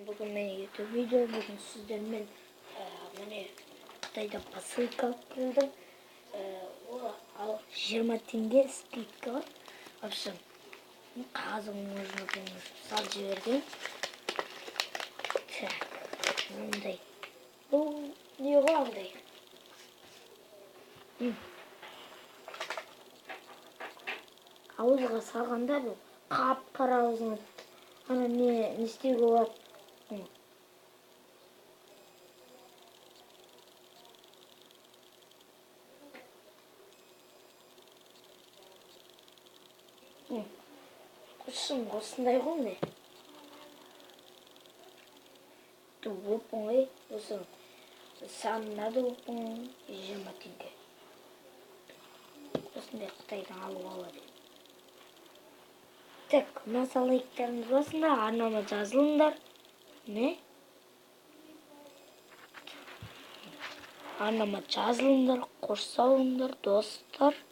Бүгін мен YouTube видео, бүгін сіздермен міне Қытайда посылка алып келдім. Ол ал 20 теңге скидка бар. В общем, қағазын нужно салып жіберген. Так, мындай. Бұл не ғой андай? Ауызға салғанда бұл қап-қара аузыңа ана не істеуге болады. Құшым осындай ғой міне. Оп оңай, осы санына да оп оңай, 20 теңге. Осындай Қытайдан алуға болады. Так, ұнаса лайктарыңызды басыңдар, арнама жазылыңдар. Не? Арнама жазылыңдар, қош сау болыңдар, достар.